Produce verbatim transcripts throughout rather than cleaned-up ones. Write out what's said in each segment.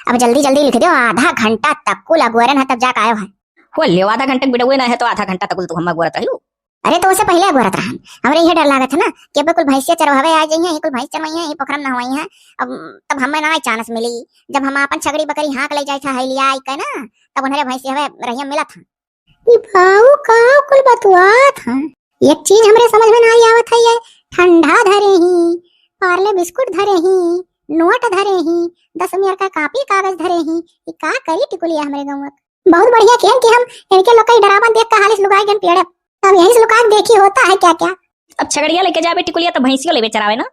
अब जल्दी जल्दी लिख दियो, आधा घंटा तक कुल अगोरन है तब जाके आयो है। हो लियो, आधा घंटा के बिडउए ना है तो आधा घंटा तक कुल तू हम अगोरत रहियो। अरे तो उसे पहिले अगोरत रहन, हमरे इहे डर लागत है ना कि अब कुल भैंसिया चरवावे आ जाइए, कुल भैंस चरवाई है, पोखरम नहवाई है। अब तब हमें ना चांस मिली, जब हम अपन छगड़ी बकरी हाँक ले जाए था है लिया आई के ना, तब उन्हें भैंसिया हवे रहिया मिलत है। ई बाऊ का कुल बतुआत हैं? एक चीज हमरे समझ में नाई आवत है, ये ठंडा धरे ही, पार्ले बिस्कुट धरे ही, नोट धरे ही, दस मियर का कापी कागज धरे ही, ई का करी टिकुलिया हमरे गौवा के? बहुत बढ़िया किहन कि हम इनके लोग का ई डरावन देख के हालिस लुकाई गन पेड़े। अब यहीं से लुका के देखी होता है क्या क्या। अब छगड़िया लेके जाबे टिकुलिया तो भैंसियो लेबे चरावे ना।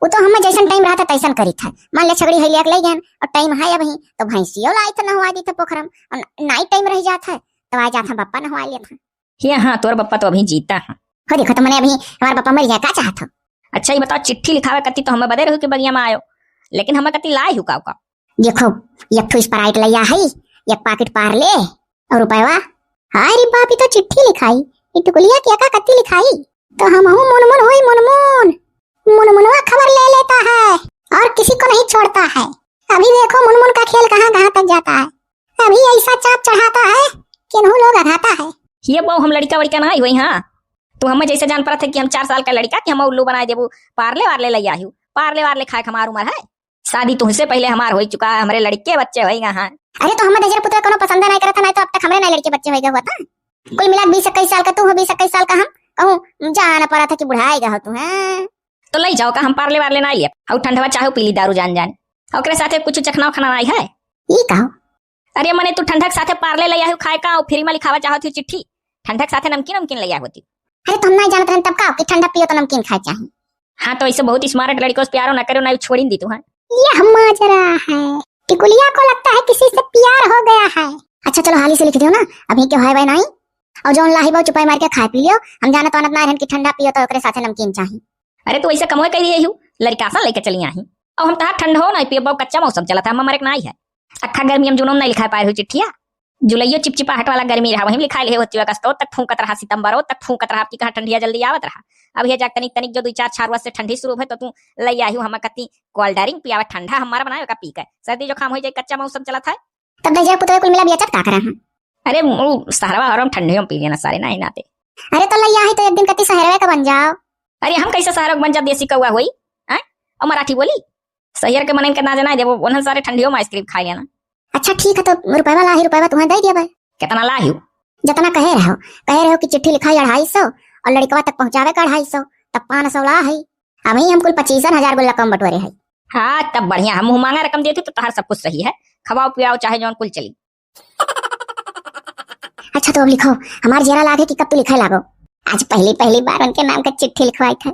वो तो हमें जैसन टाइम रहता तैसन करी था। मान ले छगड़ी है लिया के ले गन और टाइम है अभी तो भैंसियो लाई तो नहवा दी था पोखरम और नाइट टाइम रह जात है तो आ जात है बप्पा नहवा लेत है। हे हाँ, तोर बप्पा तो अभी जीता है। हो देखो तो मने अभी हमार बप्पा मर जाए, का चाहत हो? अच्छा, ये बताओ, चिट्ठी लिखावे कती तो हमें बदे रहू कि बगिया में आयो, लेकिन हमें कती लाए हु का का? देखो, एक ठो Sprite लइया है, एक पाकिट पार्ले और रुपयवा। हाय रे बाप, ई तो चिट्ठी लिखाई, ई टिकुलिया के का कती लिखाई? तो हमहू मुनमुन होई, मुनमुन। मुनमुनवा खबर ले लेता है और किसी को नहीं छोड़ता है। अभी देखो मुनमुन का खेल कहाँ कहाँ तक जाता है। अभी ऐसा चाप चढ़ाता है, केनहू लोग अघाता है। ये बहू, हम लड़िका वड़िका नाई होई, हाँ? तू हमें जैसे जान परत है कि हम चार साल का लड़िका कि हम उल्लू बनाए देबू, पार्ले वार्ले लइया आयु, पार्ले वार्ले खाए के हमार उम्र है। शादी तुहसे पहिले हमार होइ चुका है, हमरे लड़िके बच्चे होइगा, हाँ। अरे तो हमें दहिजर पुतवा कोनो पसंद नाई करत है, नाई तो अब तक हमरे नाई लड़िके बच्चे होइगा होत। कुल मिला के बीस इक्कीस साल का तू हो, बीस इक्कीस साल का हम, कहूँ जान परत है कि बुढ़ाइगा हो तू, हाँ। तो लई जाओ का, हम पार्ले वार्ले नाई लेब। और ठंडवा चाहो पी ली दारू जान जान। और ओकरे साथे कुछ चखना उखना नाई है? ई का हो? अरे मने तू ठंडा के साथे पार्ले लइया आयु खाए का, और फ्री में लिखावा चाहत हूँ चिट्ठी, ठंडा के साथे नमकीन नमकीन लइया होती। अरे तो हम नाई जानत रहन तब का कि ठंडा पियो तो नमकीन खाए चाही। हाँ तो ऐसे बहुत smart लड़िको से प्यारो ना करो ना छोड़िन दी तू, हाँ। ये हम माजरा है, टिकुलिया को लगता है किसी से प्यार हो गया है। अच्छा चलो हाली से लिख दियो ना, अभी क्यों है भाई नाई। और जौन लाही बाऊ चुपाई मार के खाए पी लियो, हम जानत वानत ना रहन कि ठंडा पियो तो ओकरे साथे नमकीन चाही। अरे तू ऐसे कमवे कह दिए हूँ, लड़िका सा लेके चली आई। और हम तहार ठंड हो ना पियो, बहुत कच्चा मौसम चलत है, हम मरे के नाई है। अक्खा गर्मी हम जूनो में नहीं लिखा पाए हुई चिट्ठिया। जुलाइयो चिपचिपाहट वाला गर्मी रहा, वहीं लिखा ले होती अगस्तो तक फूंकत रहा, सितंबरो तक फूंकत रहा, आपकी कहाँ ठंडिया जल्दी आवत रहा। अब ये जाके तनिक तनिक जो दो चार छारुआ से ठंडी शुरू है तो तू लई आई हूँ हम कती cold drink पियावा, ठंडा हमारा बनावे का पी के सर्दी जुकाम हो जाए, कच्चा मौसम चलत है। तब दहिजर पुतवे कुल मिला बेचत का करे हैं? अरे वो सहरवा और हम ठंडियों में पी लेना सारे ना ही नाते। अरे तो लइया ही तो एक दिन कती सहरवे का बन जाओ। अरे हम कैसे सहरवा के बन जाओ, देसी कौआ होई, हैं? और मराठी बोली? सहर के मनन के ना जाना जब उन्हन सारे ठंडियों में आइसक्रीम खा लेना। अच्छा ठीक है तो रुपयवा लाही, रुपयवा तुम्हें दे दिया भाई। कितना लाही? जितना कहे रहो, कहे रहो कि चिट्ठी लिखाई अढ़ाई सौ और लड़िकवा तक पहुँचावे का अढ़ाई सौ, तब पाँच सौ लाही। अभी हम कुल पच्चीसन हजार गो रकम बटोरे है। हाँ तब बढ़िया, हम मुँह मांगा रकम देती तो तहार सब कुछ सही है, खवाओ पियाओ चाहे जौन कुल चली। अच्छा तो अब लिखो, हमार जेरा लागे कि कब तू लिखे लागो। आज पहली पहली बार उनके नाम का चिट्ठी लिखवाई था।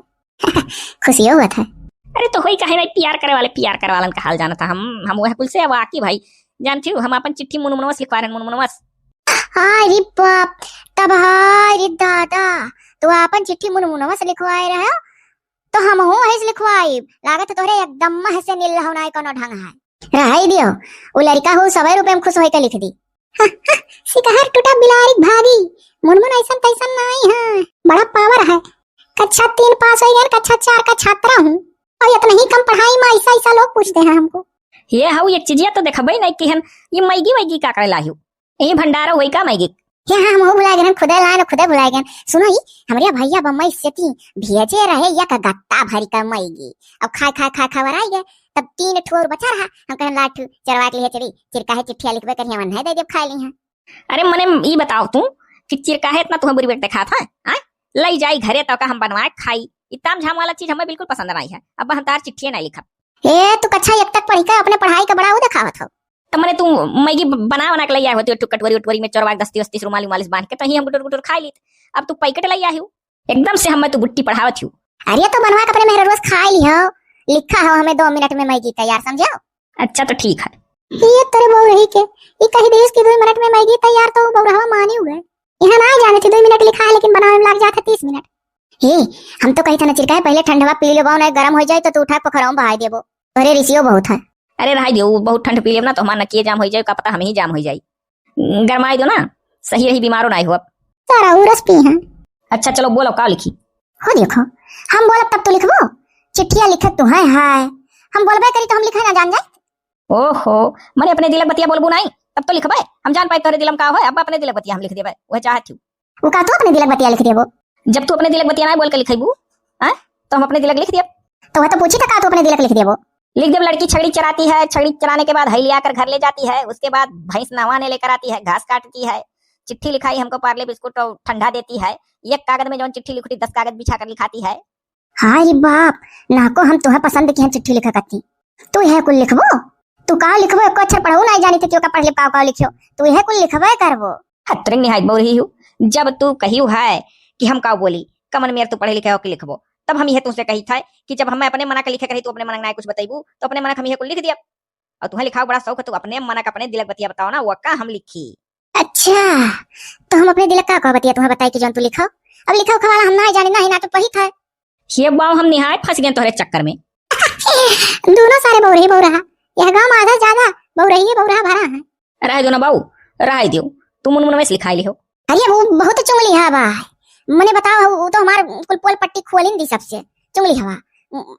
खुशियों हुआ था। अरे तो होई काहे नहीं, प्यार करे वाले प्यार करे वालन का हाल जाना था हम, हम वह कुल से वाकी भाई जानती हूँ, हम अपन चिट्ठी मुनमुनवा से लिखवा रहे हैं, मुनमुनवा से। हाय रे बाप, तब हाय रे दादा, तू अपन चिट्ठी मुनमुनवा से लिखवाए रहे हो? तो हमहू वही से लिखवाई। लागत है तोहरे एकदम मह से नील हो नाई कोनो ढंग है। रहाई दियो, वो लड़िका हो सबै रुपये में खुश होई के लिख दी। सिकहर टूटा बिलारिक भागी, मुनमुन ऐसन तैसन नाई है, बड़ा पावर है। कक्षा तीन पास होई गए, कक्षा चार का छात्रा हूँ, और इतना ही कम पढ़ाई में ऐसा ऐसा लोग पूछते हैं हमको। ये हऊ एक चीजिया तो देखबे नहीं कि हम ये मैगी वैगी का करे लायू, ये भंडारा होई का मैगी? हे हाँ, हमहू भुलाए गए, खुदे लाए न खुदे भुलाए गए। सुनो ही, हमरे भैया बम्बई से ती भेजे रहे एक गत्ता भरी का मैगी। अब खाए, खाए, खाए, खाए वराई गए। तब तीन ठो और बचा रहा। हम कहन ला ठू चरवा के लिए चली, चिरकाहे चिट्ठिया लिखबे करिया, वन्हे दे देब खाए ली हैं। अरे मने ई बताओ तू कि चिरकाहे इतना तुम्हें बुरी बेट देखा था, आय? लई जाई घरे तो का हम बनवाए खाई। इतना झाम वाला चीज हमें बिल्कुल पसंद नहीं है। अब हम तार चिट्ठिया नहीं लिखब। ए, तू कक्षा एक तक पढ़ी का, अपने पढ़ाई का बड़ा वो देखावत हो। तो मने तू मैगी ब-, बना बना के ले आए होती, टुक कटोरी उटोरी में चोरवा के दस्ती वस्ती रुमाली उमाली से बांध के, तो ही हम गुटुर गुटुर खा ली। अब तू पैकेट ले आई हो, एकदम से हमें तू बुट्टी पढ़ावत हो। अरे तो बनवा के अपने मेहरा रोज खा ली हो, लिखा हो हमें दो मिनट में मैगी तैयार, समझो? अच्छा तो ठीक है। ये तेरे बउरही के, ये कही देश की दो मिनट में मैगी तैयार तो बउरहवा मानी हुए। यहाँ ना जाने थे दो मिनट लिखा है, लेकिन बनावे में लग जाता तीस मिनट। हे, हम तो कही था ना चिरकाहे पहले ठंडवा पी लेबो, ना गरम हो जाए तो तू उठा के पोखरवा में बहाई देबो। अरे रिसियो बहुत है। अरे रहाई दियो, वो बहुत ठंड पी लेब ना तो हमार नकिए जाम हो जाए, का पता हम ही जाम हो जाई। गरमाई दो ना, सही रही, बीमारो ना हो अब। सारा उरस पी हैं। अच्छा चलो बोलो का लिखी? हो देखो, हम बोलब तब तो लिखबो, चिट्ठिया लिखत तू है, हाय। हम बोलबे करी तो हम लिखे ना जान जाए। ओहो, मने अपने दिलक बतिया बोलबू नाई, तब तो लिखबे। हम जान पाई तोहरे दिलम का होए, अब अपने दिलक बतिया हम लिख देबे, वह चाहत हूँ। वो का तू अपने दिलक बतिया लिख देबो? जब तू अपने दिलक बतिया नाई बोल के लिखेबू, हैं, तो हम अपने दिलक लिख देब। तो वह तो पूछी था का तू अपने दिलक लिख देबो? लिख देब, लड़की छगड़ी चराती है, छगड़ी चराने के बाद हई ले आकर घर ले जाती है, उसके बाद भैंस नहवाने लेकर आती है, घास काटती है, चिट्ठी लिखाई हमको पार्ले बिस्कुट और ठंडा देती है, एक कागज में जौन चिट्ठी लिखती दस कागज बिछा कर लिखाती है। हाय रे बाप, ना को हम तोहे पसंद किहन चिट्ठी लिखा करती। तू यह कुल लिखबो? तू का लिखबो? एको अक्षर पढ़ऊ नाई जानी थे, क्यों का पढ़ ले, का, का लिखियो? तू यह कुल लिखबे करबो? हतरिंग निहायत बउरही हूँ। जब तू कहियो है कि हम का बोली, कमन मेर तू पढ़े लिखे हो कि लिखबो, तब हम यह तुमसे कही था कि जब हम अपने मना के लिखे करी, तू अपने मना के ना कुछ बतैबू, तो अपने मना के हम यह कुल लिख दिया। और तुम्हें लिखाओ बड़ा शौक है, तू अपने मना के अपने दिलक बतिया बताओ ना, वो का हम लिखी। अच्छा, तो हम अपने दिलक का कह बतिया तुम्हें बताई कि जौन तू लिखो? अब लिखो खवाला हम ना जाने, ना ही ना तो पढ़ी था। ये बाऊ हम निहाय फंस गए तोहरे चक्कर में। दोनों सारे बउरही बउरहा, यह गाँव में आधा ज्यादा बउरही बउरहा भरा है। रहे दो ना बाऊ, रहे दियो, तू मुनमुन में से लिखाई लिहो। अरे वो बहुत चुंगली है बा, मने बताओ, वो तो हमार कुल पोल पट्टी खोलिन दी सबसे, चुंगली हवा।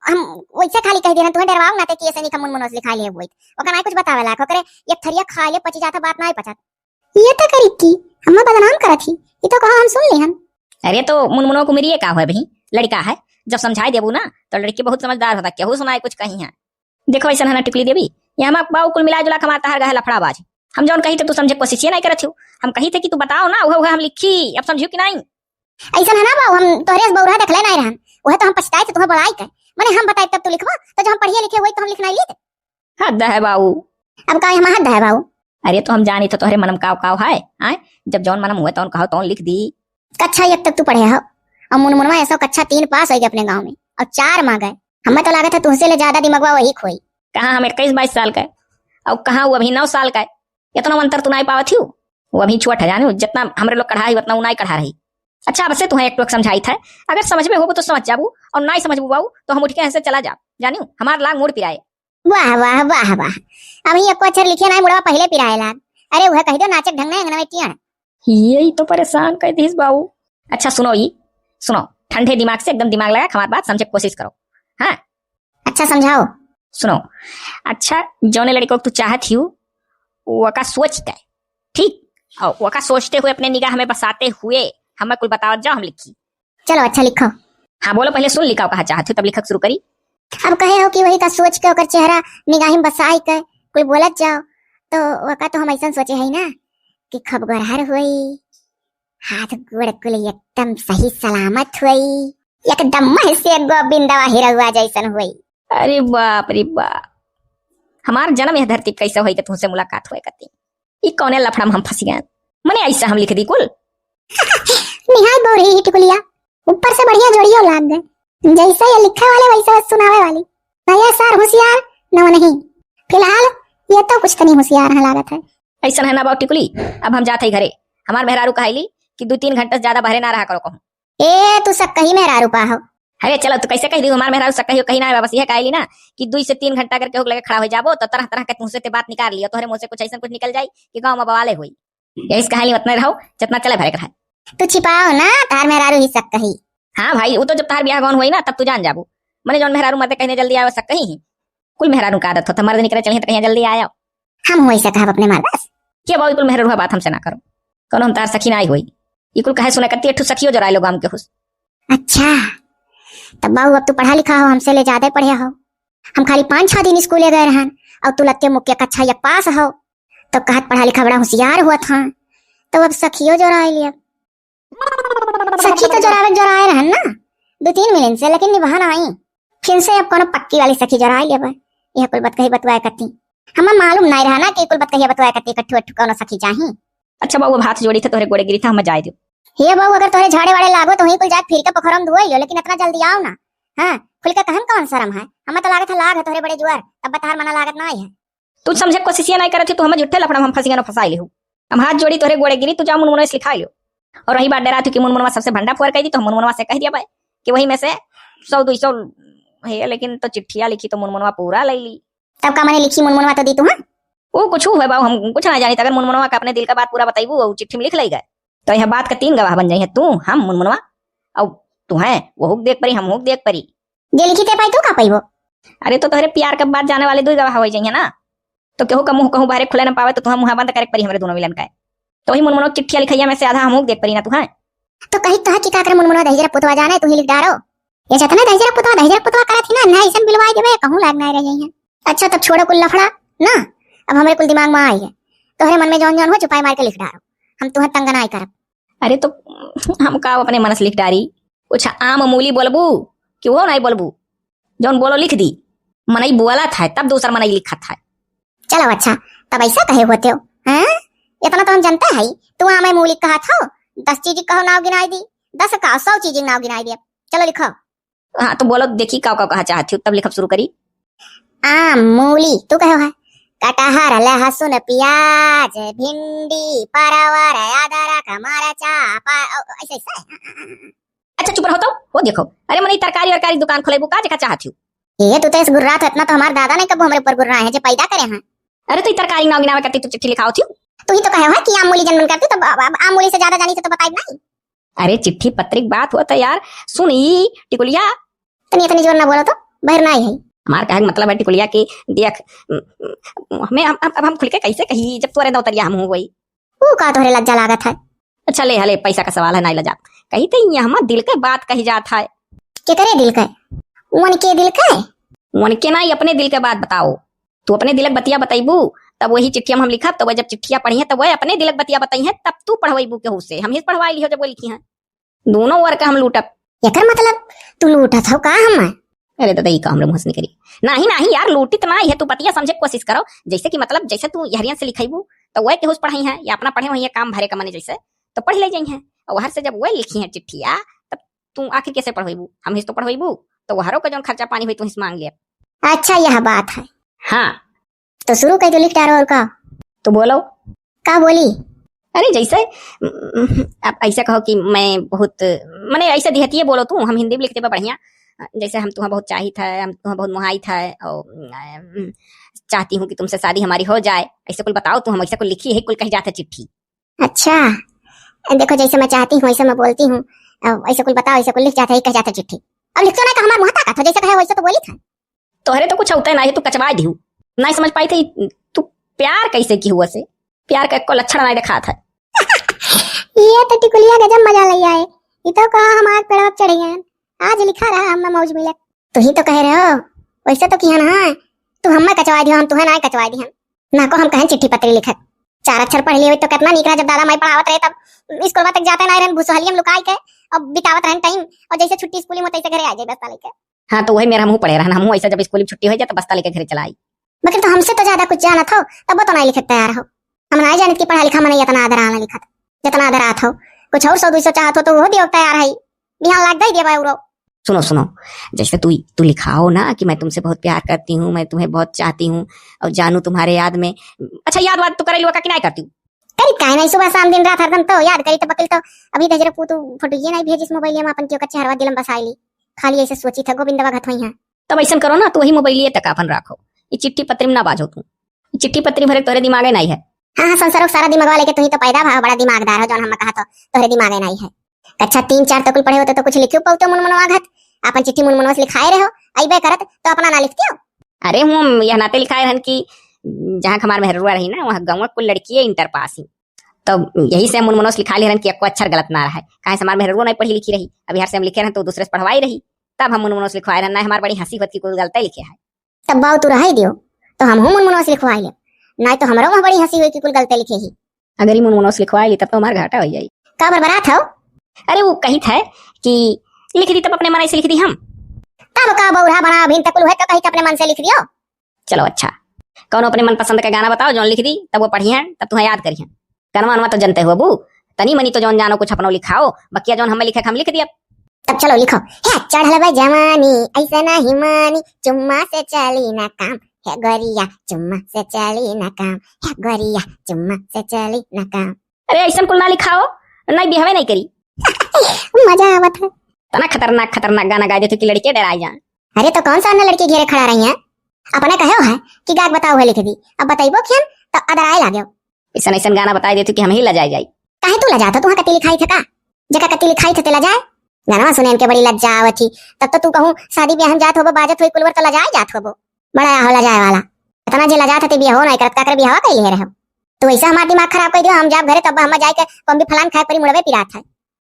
हम वैसे खाली कह देना, तुम्हें डरवाओ ना ते कि ऐसे नहीं मुनमुन में से लिखाई लिहो, वही ओका ना कुछ बतावे लायक, ओकरे एक थरिया खा ले पची जाता, बात ना पचत। ये तो करी की अम्मा बदनाम करत ही, ये तो कहा हम सुन ले हम। अरे तो मुनमुनो को मेरी ये का हुआ बही, लड़का है, जब समझाई देबू ना तो लड़की बहुत समझदार होता, केहू सुनाए कुछ कहीं है। देखो ऐसा है ना टिकली देवी, ये हमार बाऊ कुल मिला जुला के हमार तहार गहे लफड़ाबाज। हम जौन कही थे तू समझे कोशिश ये नहीं करत हो, हम कही थे कि तू बताओ ना, वह वह हम लिखी, अब समझियो कि नहीं? ऐसा है ना बाऊ, हम तोहरे से बौरा देखले नहीं रहन, वह तो हम पछताए थे तुम्हें बड़ाई के, मने हम बताए तब तू लिखबो, तो जो हम पढ़िए लिखे वही तो हम लिख नहीं ली थे। हद है बाऊ। अब का हमार हद है बाऊ? अरे तो हम जानी तो तोहरे मनम काव काव है, आय? जब जौन मनम हुए तौन कहो तौन लिख दी। कक्षा एक तक तू पढ़े हो, और मुनमुनवा ऐसो कक्षा तीन पास होइगे अपने गाँव में, और चार मा गए। हमें तो लागत है तुहसे ले ज्यादा दिमगवा वही खोई। कहाँ हम इक्कीस बाईस साल का है, और कहाँ वो अभी नौ साल का है। इतना अंतर तू नाई पावत ही। वो अभी छोट है, जानी, जितना हमरे लोग कढ़ा है उतना वो नाई कढ़ा रही। अच्छा, अब से तुम्हें एक टोक समझाई था, अगर समझ में होबो तो समझ जाबू, और नाई समझबू बाऊ तो हम उठ के यहाँ से चला जाब, जानियो, हमार लाग मूड़ पिराए। वाह, वाह, वाह, वाह। अभी एको अक्षर लिखे नाई, मुड़वा पहिले पिराए लाग। अरे, वह कह दो, नाचक ढंग नहीं, अंगना में टियण। यही तो परेशान कर दीस बाऊ। अच्छा, सुनो ई, सुनो, ठंडे दिमाग से एकदम दिमाग लगा के हमार बात समझे के कोशिश करो। हाँ? अच्छा, समझाओ। सुनो, अच्छा, जौने लड़को को तू चाहत ही, वो का सोच के, ठीक? और वो का सोचते हुए अपने निगाह में बसाते हुए हमें कुल बतावत जाओ, हम लिखी। चलो, अच्छा, लिखो। हाँ, बोलो, पहले सुन लिखाओ, कहा चाहत हो, तब लिखक शुरू करी। अब कहे हो कि वही का सोच के, ओकर चेहरा निगाही में बसाई के कोई बोलत जाओ, तो ओका तो हम ऐसन सोचे है ना कि खूब गोरहर होई, हाथ गोड़ कुल एकदम सही सलामत होई, एकदम महसे गोविंदवा हिरौआ जैसन होई। अरे बाप रे बाप, हमार जन्म यह धरती कैसे होई कि तुमसे मुलाकात हुए करती। ई कौने लफड़ा में हम फंस गए? मने ऐसा हम लिख दी कुल। निहाय बौरही ही टिकुलिया, ऊपर से बढ़िया जोड़ियो लाग गए। जैसे ये लिखे वाले वैसे बस सुनावे वाली। ना ये सार होशियार, ना वो नहीं। फिलहाल ये तो कुछ तनी होशियार है लागत है। ऐसा है ना बाऊ टिकुली, अब हम जात है घरे। हमार मेहरारू कहली कि दो तीन घंटा से ज्यादा बहरे ना रहा करो कहूँ। ए, तू सक्कही मेहरारू पा हो। अरे चलो, तू कैसे कह दी हमार मेहरारू सक्कही हो? कहीं ना है, बस यह कहली ना कि दो से तीन घंटा करके होक लगे खड़ा हो जाबो तो तरह तरह के तुमसे ते बात निकाल लियो, तोहरे मुंह से कुछ ऐसा कुछ निकल जाई कि गाँव में बवाले हुई। यही से कहानी उतना रहो जितना चले भरे के रहे। तू छिपाओ ना, तार मेहरारू ही सक्कही। हाँ भाई, वो तो जब तार ब्याह गौन हुई ना तब तू जान जाबू। मने जौन मेहरारू मर्दे कहने जल्दी आवे सक्कही ही। कुल मेहरारू का आदत होता, मर्द निकले चलिए तो कहीं जल्दी आयो। हम हुई से कहब अपने मर्दा से। के बाऊ, कुल मेहरारू बात हमसे ना करो। कौनो हम तार सखी ना आई हुई। ये कुल कहे सुने करती, एक ठो सखियो जोराए लो गाम के हुस। अच्छा, तब बाऊ अब तू पढ़ा लिखा हो, हमसे ले ज्यादा पढ़े हो। हम खाली पाँच छह दिन स्कूले गए रहन, और तू लत्ते मुक्के कक्षा एक पास हो, तो कहत पढ़ा लिखा बड़ा होशियार हुआ था, तो अब सखियो जोराए लिया। सखी तो जोरावे जोराए रहन ना, दो तीन मिलन से, लेकिन निभा ना आई। फिर से अब कोनो पक्की वाली सखी जोराए लेबे। यह कुल बतकही बतुआए करती। हमें मालूम नहीं रहा ना कि कुल बतकही बतुआए करती, इकट्ठू इकट्ठू कोनो सखी चाही। अच्छा बाबू, अब हाथ जोड़ी थे, तोहरे गोड़े गिरी थे, हमें जाए दो। हे बाबू, अगर तोहरे झाड़े वाड़े लागो तो वहीं कुल जाके फिर के पोखरम धोए लियो, लेकिन इतना जल्दी आओ ना। हाँ, खुल के कहन कौन शर्म है? हमें तो लागत है लाग है तोहरे बड़े जुआर, तब बतार मना लागत ना है। तू समझे कोशिश ये नहीं करत ही, तू हमें झूठे लफड़ा में हम फंसी गए, फंसाई लिहू। हम हाथ जोड़ी तोहरे गोड़े गिरी, तू जा मुनमुनवा से लिखाई लियो। और रही बात डरा तू कि मुनमुनवा सबसे भंडा फुअर कह दी, तो हम मुनमुनवा से कह दिया भाई कि वही में से सौ दो सौ है, लेकिन तो चिट्ठिया लिखी तो मुनमुनवा पूरा ले ली। तब का मने लिखी मुनमुनवा तो दी तू, हाँ? वो कुछ हुए बाबू, हम कुछ ना जानी। अगर मुनमुनवा का अपने दिल का बात पूरा बताइबू, वो चिट्ठी में लिख ले गए, तो यह बात का तीन गवाह बन जाइए, तू, हम, मुनमुनवा। और तू है, वो हुक देख परी, हम हुक देख परी। जे लिखी ते पाई, तू का पाइबो? अरे तो तोहरे प्यार के बात जाने वाले दो गवाह हो जाइए ना। तो केहू का मुँह कहूँ बाहरे खुले न पावे, तो तुहाँ मुँह बंद करे के परी हमरे दोनों मिलन का। तो वही मुनमुनो चिट्ठिया लिखइया में से आधा हमहू के देख परी ना तुहाँ। तो कही तो है कि का करे मुनमुनो दहिजरा पुतवा जाने, तू ही लिख डारो। ये जतना दहिजरा पुतवा, दहिजरा पुतवा करत ही ना, ना ऐसन बिलवाई देबे, कहूँ लाग ना रह जाइए। अच्छा, तब छोड़ो कुल लफड़ा ना, अब हमरे कुल दिमाग में आई है। तोहरे मन में जौन जौन हो, चुपाई मार के लिख डारो, हम तुहें तंग नाई करब। अरे, तो हम का अपने मन से लिख डारी? कुछ आम मूली बोलबू कि वो नाई बोलबू? जौन बोलो लिख दी। मनई बोलत है, तब दूसर मनई लिखत है। चलो अच्छा, तब ऐसा कहे होते हो, हैं? इतना तो हम जनते है, तू आम मूली कहत हो, दस चीज कहो नाव गिनाई दी, दस का सौ चीज नाव गिनाई दिया। चलो लिखो। हाँ, तो बोलो, देखी का का कहा चाहती हो, तब लिखब शुरू करी। आम, मूली, तू कहो है, कटहर, लहसुन, प्याज, भिंडी, परवर, अदरक, मरचा, पा-, ओ, ऐसे, ऐसे। अच्छा, चुप रहो तो, वो देखो, अरे मनई तरकारी वरकारी दुकान खोलेबू का, जेका चाहती हो? ये तू तो इस गुर्रात हो, इतना तो हमार दादा नहीं कबो हमरे ऊपर गुर्रा है, जे पैदा करे हैं। अरे, तो ई तरकारी नाव गिनावे करती तू चिट्ठी लिखाओ थी। तू ही तो कहे हो कि आम मूली जन मन करती, तो अब, अब आम मूली से ज्यादा जानी से तो बताई नहीं। अरे चिट्ठी पत्री की बात हुआ तो यार, सुन ई टिकुलिया। तनी इतनी जोर ना बोलो तो, बहर ना आई है। हमार कहे के मतलब है टिकुलिया कि देख, हमें हम, अब, अब हम खुल के कैसे कही जब तोरे दौतरिया हम हो गई। ऊ का तोहरे लज्जा लागत है? अच्छा ले हले, पैसा का सवाल है, नाई लजात। कही तो यहाँ दिल के बात कही जात है। के करे दिल के? उनके दिल के? उनके नाई, अपने दिल के बात बताओ। तू अपने दिलक बतिया बतइबू, तब वही चिट्ठिया में हम लिखब, तब वह जब चिट्ठिया पढ़ी है, तब वह अपने दिलक बतिया बताई है, तब तू पढ़वइबू केहू से। हम ही से पढ़वाई लिहो जब वो लिखी हैं। दोनों ओर का हम लूटब। एकर मतलब तू लूटत हो का हम? अरे दादा, ई का हमरे मुँह से निकली? नाही, नाही यार, लूटित नाही है, तू बतिया समझे के कोशिश करो। जैसे कि मतलब, जैसे तू यहरियन से लिखइबू, तो वह केहू से पढ़ई है, या अपना पढ़े वही काम भरे का मने जैसे, तो पढ़ ले जाई है। और वहर से जब वह लिखी है चिट्ठिया, तब तू आखिर कैसे पढ़वइबू? हम ही से तो पढ़वइबू, तो वहरों का जौन खर्चा पानी होई, तू ही से मांग लिया। अच्छा, यह बात है। हाँ। तो शुरू कर दो, लिख डारो और का? तो बोलो। का बोली? अरे जैसे, उम, आप ऐसा कहो कि मैं बहुत, मने ऐसे देहतिये बोलो तू, हम हिंदी में लिख देबा बढ़िया। जैसे हम तुहाँ बहुत चाहित है, हम तुहाँ बहुत मोहाइत है, और, उम, चाहती हूँ कि तुमसे शादी हमारी हो जाए, ऐसे कुल बताओ तू, हम ऐसा कुल लिखी है, कुल कह जात है चिट्ठी। अच्छा, देखो जैसे मैं चाहती हूँ, वैसे मैं बोलती हूँ, अब ऐसे कुल बताओ, ऐसे कुल लिख जात है, कह जात है चिट्ठी। अब लिख तो ना, तो हमार मुँह ताकत हो, जैसे कहे वैसे तो बोली था। तोहरे तो कुछ होते ना है, तू कचवा दिहू। नहीं समझ पाई थी, तू प्यार कैसे की हुआ से? प्यार का एको लक्षण नहीं दिखात है। ये तो टिकुलिया गजब मजा ले आए। ये तो कहा हम आग पेड़वा पे चढ़ गए। आज लिखा रहा हम मौज मिलत। तू ही तो कहे रहे हो, वैसे तो किया ना, तू हमें कचवा दियो, हम तुहे ना कचवा दी हम। ना को हम कहें चिट्ठी पत्री लिखत। चार अक्षर पढ़ लिए तो कितना नीक रहा, जब दादा माई पढ़ावत रहे तब स्कूलवा तक जाते ना रहन, भुसहलिया में लुकाई के और बितावत रहन टाइम, और जैसे छुट्टी स्कूल में तैसे घरे आ जाए बस्ता लेके। हाँ, तो वही मेरा हमहू पढ़े रहन, हमहू ऐसा जब स्कूल में छुट्टी हो जाए तो बस्ता लेके घरे चला आई। मगर तो हमसे तो ज्यादा कुछ जानत हो, तब तो नहीं लिखत तैयार हो। हम नहीं जानत कि पढ़ा लिखा मने इतना आदर आना लिखत, जितना आदर आत हो। कुछ और सौ दुई सौ चाहत हो तो वो दियो तैयार है, बिहान लाग दे दिया बाउरो। सुनो, सुनो, जैसे तू, तू लिखाओ ना कि मैं तुमसे बहुत प्यार करती हूँ, मैं तुम्हें बहुत चाहती हूँ और जानू तुम्हारे याद में। अच्छा, याद वाद तो करे लुआ का कि नहीं करती हूँ? करी काहे नहीं, सुबह शाम दिन रात हरदम तो याद करी तो बकिल तो। अभी तो जरा पूतू फोटो ये नहीं भेजिस मोबाइल में अपन, क्यों का चेहरवा दिलम बसाई ली। खाली ऐसे सोची था गोविंदवा घत होई हैं। तब ऐसन करो ना, तू वही मोबाइलिए तक अपन राखो, ये चिट्ठी पत्री में ना बाजो तू। ये चिट्ठी पत्री भरे तोरे दिमागे नहीं है। हाँ, हाँ, संसारों का सारा दिमागवा लेके तू ही तो पैदा भा, बड़ा दिमागदार हो, जौन हम कहा तो तोहरे दिमागे नहीं है। कक्षा तीन चार तक कुल पढ़े होते तो कुछ लिखियो पाउते मुनमुनवा घत, अपन चिट्ठी मुनमुनवा से लिखाए रहो, अइबे करत तो अपना ना लिखती हो। अरे हम यह नाते लिखाए रहन कि जहाँ हमार मेहरुआ रही ना, वहाँ गाँव कुल लड़किए इंटर पास ही, तो यही से हम मुनमुनवा से लिखा ले रहन कि एको अक्षर गलत ना रहे, काहे से हमार मेहरुआ नहीं पढ़ी लिखी रही, अभी हर से हम लिखे रहन तो दूसरे से पढ़वाई रही, तब हम मुनमुनवा से लिखवाए रहन, ना हमार बड़ी हंसी होत कि कुल गलते लिखे है। तब बाऊ तू रहे दियो, तो हम हूँ मुनमुनवा से लिखवाए ले, नहीं तो हमरो वहाँ बड़ी हंसी हुई कि कुल गलते लिखे ही। अगर ई मुनमुनवा से लिखवाए ली तब तो हमार घाटा हो जाई। का बरबरात हो? अरे वो कही था कि लिख दी तब अपने मन से लिख दी हम। तब का बौरा बना अभी तक उहे तो कही के अपने मन से लिख दियो। चलो अच्छा, कौन अपने मनपसंद का गाना बताओ जौन लिख दी, तब वो पढ़ी हैं, तब तुम्हें याद करी हैं। गाना वाना तो जनते हो अबू, तनी मनी तो जौन जानो कुछ अपनो लिखाओ, बकिया जौन हमें लिखे हम लिख दिया। तब चलो लिखो। हे चढ़ल बा जवानी, ऐसे नहीं मानी, चुम्मा से चली ना काम। हे गोरिया, चुम्मा से चली ना काम। हे गोरिया, चुम्मा से चली ना काम। अरे ऐसन कुल ना लिखाओ, नहीं बिहवे नहीं करी। मजा आवत है। तना खतरनाक खतरनाक गाना गा देते कि लड़के डराए जाए। अरे तो कौन सा अन्य लड़की घेरे खड़ा रही है? अपने कहे है कि गायक बताओ है लिख दी, अब बताइबो खियन तो अदराए लागेव। ऐसन ऐसन गाना बताए देते कि हम ही लजाए जाई। काहे तू लजात हो, तुहाँ कती लिखाई थे का? जका कती लिखाई थे ते लजाए। गाना सुने इनके बड़ी लज्जा आवत थी। तब तो तू कहूँ शादी ब्याह में जात होबो, बाजत हुई कुलवर तो लजाए जात होबो। बड़ा हो लजाए वाला। इतना जे लजात हते बियाहो नाहीं करत, काकर बियाहवा कइले रहे? तो वैसे हमार दिमाग खराब कर दियो, हम जाब घरे तब हम जाए के कौन भी फलान खाए परी, मुड़वे पिरात है।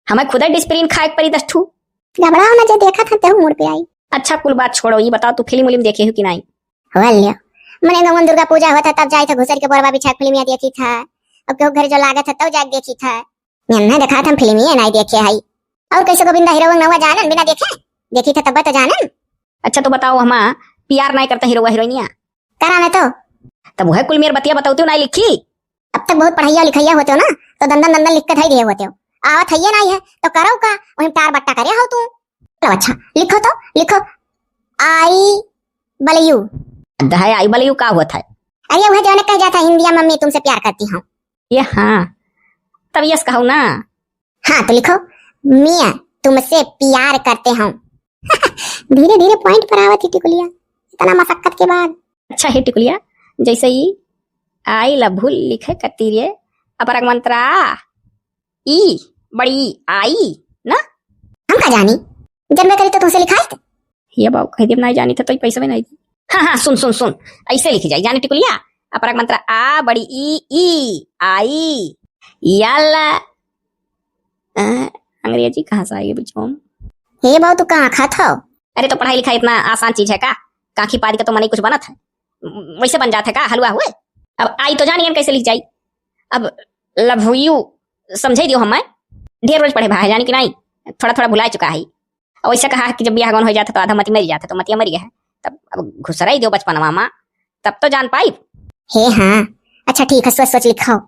हमें खुदे डिस्प्रिन खाए के परी दस ठू। घबराओ ना, जे देखा था तेहू मुड़ पे आई। अच्छा कुल बात छोड़ो, ये बताओ तू फिल्म उलिम देखे हो कि नाहीं? हो लियो, मने गवन दुर्गा पूजा होता तब जाए था घुसर के बोरवा बिछा के फिल्मिया देखी था। अब केहू घर जो लागत है तब जाके देखी था। नन्हे देखा था हम फिल्मिया नाहीं देखे हई। और कैसे गोविंदा हीरो नवा जानन बिना देखे? देखी था तब तो जानन। अच्छा तो बताओ हमा प्यार नाहीं करता हीरो हीरोइनिया? करा में तो। तब वह कुल मेर बतिया बताओ तू नाहीं लिखी। अब तक बहुत पढ़ैया लिखैया होते हो ना, तो दंदन दंदन लिख के धई दिए होते हो। आवत है ये नाहीं है, तो करो का? वहीं टार बट्टा करे हो तू। चलो अच्छा, लिखो तो, लिखो। I believe you। दहाई I believe you का होत है? अरे वह जो कह जाता है हिंदिया, "मम्मी तुमसे प्यार करती हूँ।" ये हाँ, तब यस कहो ना। हाँ तो लिखो, "मैं तुमसे प्यार करते हूँ।" धीरे धीरे पॉइंट पर आवत ही टिकुलिया, इतना मशक्कत के बाद। अच्छा हे टिकुलिया, जैसे ही I love you लिखे करती रे, अपरग मंत्रा ई बड़ी आई ना? हम का जानी, जन्मे करी तो तुमसे लिखाइत। ये बाबू कह देब नाहीं जानी था तो पैसा भी नाहीं दी। हाँ हाँ, सुन सुन सुन, ऐसे लिखी जाई, जानी टिकुलिया, अपरग मंत्रा आ बड़ी ई, ई आई, याला। अ, अंग्रेजी कहाँ से आई बीच में? हे बाबू तू कहाँ खात हो? अरे तो पढ़ाई लिखाई इतना आसान चीज है का? काखी पारी का तो मनई कुछ बनत है, वैसे बन जात है का हलवा हुए? अब आई तो जानिए कैसे लिख जाई। अब love you समझे दियो हमें, ढेर रोज पढ़े भाई जानी कि नाहीं, थोड़ा थोड़ा भुला चुका है। और वैसे कहा है कि जब बियाह गौन हो जाता तो आधा मती मरी जाता, तो मतिया मरी है, तब अब घुसराई दियो बचपनवा मा, तब तो जान पाई। हे हाँ, अच्छा ठीक है, सोच सोच लिखाओ।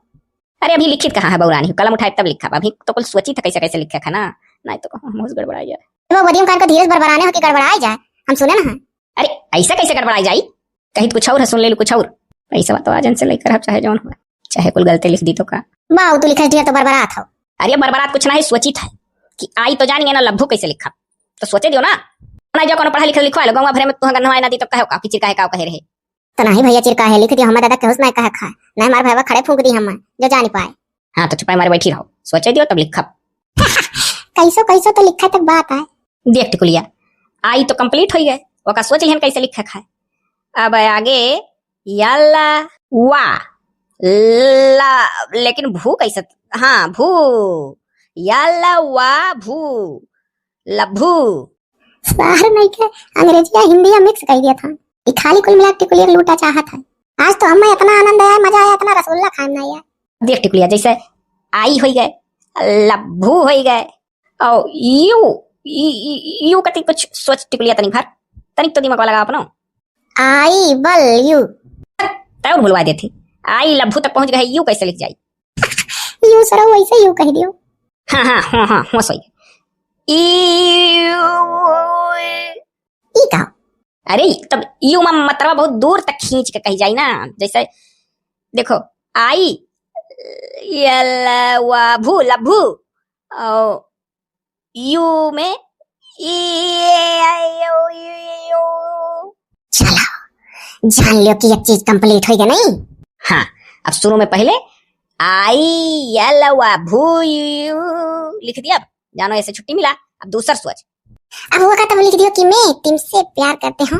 अरे अभी लिखित कहाँ है बौरानी, कलम उठाए तब लिखा, अभी तो कुल सोची था कैसे कैसे लिखे है ना, नाहीं तो कहूँ हम गड़बड़ा जाए। तो वो बदियम कान का धीरज बरबराने हो कि गड़बड़ाए जाए, हम सुने ना हैं। अरे ऐसा कैसे गड़बड़ाए जाई? कही तो कुछ और है, सुन ले लू कुछ और। पैसा तो आज इनसे लेकर हम चाहे जौन हो, चाहे कुल गलते लिख दी तो का? बाऊ तू लिखे ढेर तो बरबरात हो। अरे बरबरात कुछ नाहीं, सोचित है कि आई तो जानिए ना love you कैसे लिखा, तो सोचे दियो ना। ना जो कोनो पढ़ा लिखा लिखवा लो, गौवा भरे में तुहाँ गन्नवा ना दी तो कहो का कि चिरकाहे का कहे रहे। तो नाहीं भैया चिरकाहे लिख दियो, हमार दादा केहू से नाहीं कहे खाए, नाहीं हमार भैया खड़े फूंक दी हम, जो जानी पाए। हाँ तो चुपाई मारे बैठी रहो, सोचे दियो तब लिखब। कैसो कैसो तो लिखा तक बात आए। देख टिकुलिया, आई तो complete हो गए, ओका सोच लिहन कैसे लिखे खाए। अब आगे याला वा ला, लेकिन भू कैसे? हाँ भू, याला वा भू, love you। सार नहीं के अंग्रेजिया हिंदिया mix कर दिया था। ई खाली कुल मिला के टिकुलिया के लूटा चाहत है। आज तो हमें इतना आनंद आया, मजा आया, इतना रसगुल्ला खाए में नहीं आया। देख टिकुलिया, जैसे आई होई गए, love you होई गए, और you, you, you, you कती कुछ सोच टिकुलिया तनी भर, तनिक तो दिमाग लगा अपनो। I believe you। तय और भुलवा देती। I love you तक पहुंच गए, you कैसे लिख जाई? You सरऊ वैसे you कह दियो। हाँ, हाँ, हाँ, हाँ, होश होई। ई, ई का? अरे, तब you मा मतरवा बहुत दूर तक खींच के कही जाई ना। जैसे, देखो, आई, यलवा, भू, लभू, और you में, ई, यू, यू, यू। चलो, जान लियो कि एक चीज complete होई गई नहीं? हाँ, अब शुरू में पहले आई, यलवा, भू, यू लिख दिया। अब जानो ऐसे छुट्टी मिला, अब दूसर सोच। अब वो का तब लिख दियो कि मैं तुमसे प्यार करते हूँ,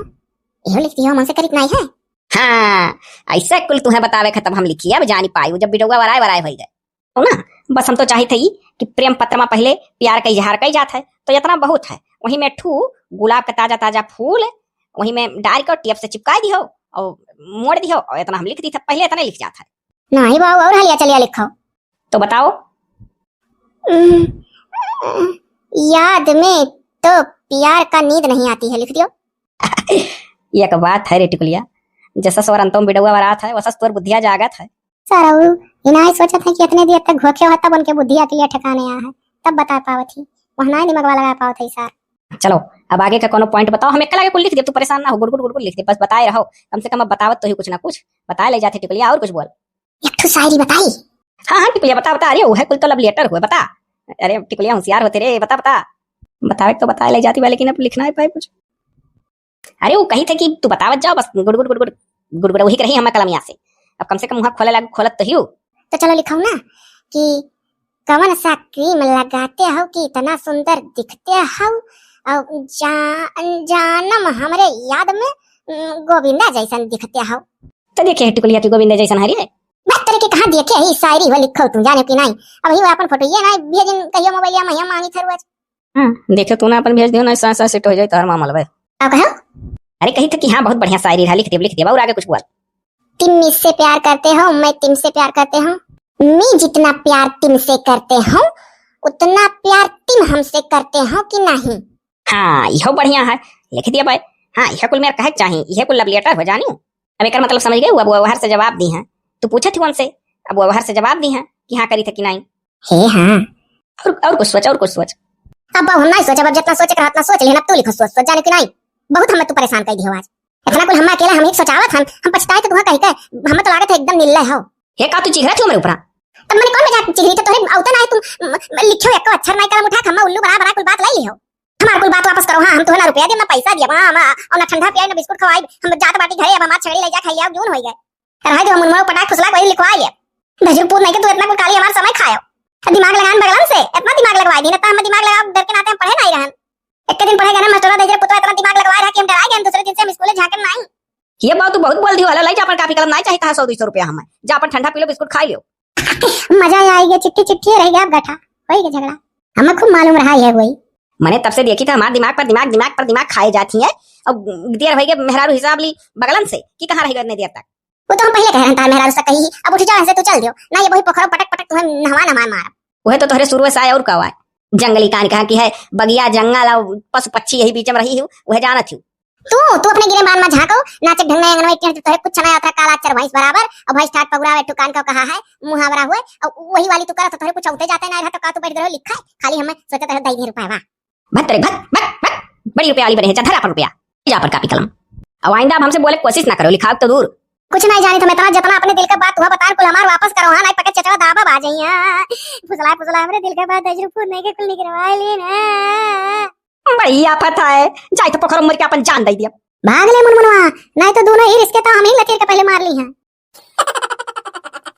यो लिख दियो, मन से करित नहीं है। हाँ, ऐसा कुल तुम्हें बतावे खत्म हम लिखी, अब जानी पाई, जब बिडौआ वराय वराय होई गए। हो ना, बस हम तो चाहित ही कि प्रेम पत्र में पहले प्यार का इजहार कई जात है, तो इतना बहुत है। वही में ठू गुलाब का ताजा ताजा फूल, वही में डाल के टेप से चिपका दियो और मोड़ दियो, और इतना हम लिख दी था, पहले इतना लिख जात है। नहीं बाबू, और हलिया चलिया लिखो। तो बताओ। उम, याद में तो प्यार का नींद नहीं आती है, लिख दियो। ये एक बात है रे टिकुलिया, जैसा स्वर अंतों में बिडौआ वरात है, वैसा तोर बुद्धिया जागत है। सरऊ, इनाय सोचत है कि इतने देर तक घोखे हो, तब उनके बुद्धिया के लिए ठिकाने आ है, तब बता पावत ही, वह नाय दिमागवा लगा पावत है सार। चलो, अब आगे का कोनो point बताओ, हम एक लगे कुल लिख दे, तू परेशान ना हो, गुड़ गुड़ गुड़ गुड़ लिख दे, बस बताए रहो, कम से कम अब बतावत तो ही कुछ ना कुछ, बताए ले जाते टिकुलिया, और कुछ बोल। एक ठो शायरी बताई। हाँ, हाँ, टिकुलिया, बता, बता। अरे, वो है कुल तो love letter हुआ, बता। अरे, टिकुलिया होशियार होते रे, बता, बता। बतावे तो बताए ले जाती बा, लेकिन अब लिखना है पाए कुछ। अरे, वो कही थे कि तू बतावत जाओ, बस गुड़, गुड़, गुड़, गुड़, गुड़, गुड़, वही करी हमारे कलमिया से। अब कम से कम मुँह खोले लागू, खोलत तो हियो। तो चलो लिखाओ ना कि कवन सा cream लगाते हो कि इतना सुंदर दिखते हो, और जा-, जानम हमरे याद में, उम, गोविंदा जैसन दिखते हो। तो देखे है टिकुलिया के गोविंद जैसन हरी है। बस तेरे के कहाँ देखे है, ई शायरी हो लिखो तू, जाने कि नहीं। अब ही वो अपन फोटो ये नहीं भेजिन, कहियो मोबाइलिया में हम मांगी थरुआ। हाँ, देखे तू ना अपन भेज दियो ना, सा सा सेट हो जाए तोहर मामला बे। का कहो? अरे कही था कि हाँ, बहुत बढ़िया शायरी रहा, लिख देब, लिख देब, और आगे कुछ बोल। तुम मुझसे प्यार करते हो, मैं तुमसे प्यार करते हूँ। मैं जितना प्यार तुमसे करते हूँ, उतना प्यार तुम हमसे करते हो कि नहीं? हाँ, इहो बढ़िया है, लिख दिया भाई। हाँ, इहे कुल मेर कहे के चाही, इहे कुल love letter हो जानी। अब एकर मतलब समझ गए, अब व्यवहार से जवाब दी हैं। तू पूछे थी उनसे, अब व्यवहार से जवाब दी हैं कि हाँ करी थे कि नहीं। हे हाँ। और, और कुछ सोच, और कुछ सोच। अब हम नहीं सोचब, अब जितना सोचे के रहा, उतना सोच लेना, अब तू लिखो सोच, सोच जाने कि नहीं। बहुत हमें तू परेशान कर दियो आज। इतना कुल हम अकेले हम ही सोचावत हन, हम पछताए तो तुहा कही के, हमें तो लागत है एकदम निल्ले हो। हे का तू चिघरा थी हमरे ऊपरा? तब मैंने कौन मजाक चिघरी, तो तोहरे औते ना है, तुम म-, म-, लिखियो एक अक्षर नहीं कलम उठा, हम उल्लू बना बना कुल बात ले लियो। हमार कुल बात वापस करो, हाँ, हम तुहे ना रुपया देब, ना पैसा देब, हाँ, हम, और ना ठंडा पियाई, ना बिस्कुट खवाई, हम जात बाटी घरे, अब हमार छगड़ी ले जा खाई आओ, जून हो गए। रहे दो, हम उनमें पटाख फुसला कोई लिखवा ले। भजरू पूत नहीं के तू इतना कुल काली हमार समय खायो। दिमाग लगान बगलन से, इतना दिमाग लगवाई दी, इतना हम दिमाग लगाओ, डर के नाते हम पढ़े नहीं रहन। एक दिन पढ़े गए ना, मास्टर दे पुतवा इतना दिमाग लगवाए रहा कि हम डरा गए, दूसरे दिन से हम स्कूले झांकन नहीं। ये बात तू बहुत बोल दियो, हला लाई जा अपन कापी कलम, नहीं चाहिए तहा सौ दो सौ रुपया हमें, जा अपन ठंडा पी लो, बिस्कुट खाई लियो। मजा आएगी, चिट्ठी चिट्ठी रह गया गठा, वही के झगड़ा। हमें खूब मालूम रहा है वही। मैंने तब से देखी था हमारे दिमाग पर दिमाग, दिमाग पर दिमाग खाए जाती है। और देर होई के मेहरारू हिसाब ली बगलन से कि कहाँ रह गए इतने देर तक। वो तो हम पहले कह रहे हैं तार मेहरारू से कही, अब उठ जाओ, ऐसे तो चल दियो ना, ये वही पोखरो पटक पटक तुम्हें नहवा नहवा मार। वह तो तोहरे शुरू से आए और का आए। जंगली कान कहाँ की है, बगिया जंगल और पशु पक्षी यही बीच में रही हूँ, वह जानत हूँ। तू, तू अपने गिरे बान में झांको, नाचे ढंग नहीं अंगनवा इतने तोहरे कुछ ना यात्रा काला अक्षर भैंस बराबर, और भैंस ठाट पगुरावे ठुकान का कहा है, मुहावरा हुए, और वही वाली तू करत तोहरे कुछ औते जाते ना रहा तो का तू बैठ गए लिखा है, खाली हमें सोचत रहे दई दे रुपया। भत रे, भत, भत, भत। बड़ी रुपया वाली बने है, जा धर अपन रुपया, जा अपन कापी कलम। अब आइंदा अब हमसे बोले कोशिश ना करो, लिखाओ तो दूर। कुछ नहीं जानी तो मैं इतना जितना अपने दिल का बात हुआ बता, कुल हमार वापस करो, हाँ, नहीं पकड़ चचवा दाबा आ जाइए। फुसला, फुसला, हमरे दिल का बात अजरू फूट नहीं के कुल निकलवा ली ना। बड़ी आफत है, जाए तो पोखर मर के अपन जान दे दिया। भाग ले मुनमुनवा, नहीं तो दोनों ही रिश्ते तो हम ही लकीर के पहले मार ली हैं।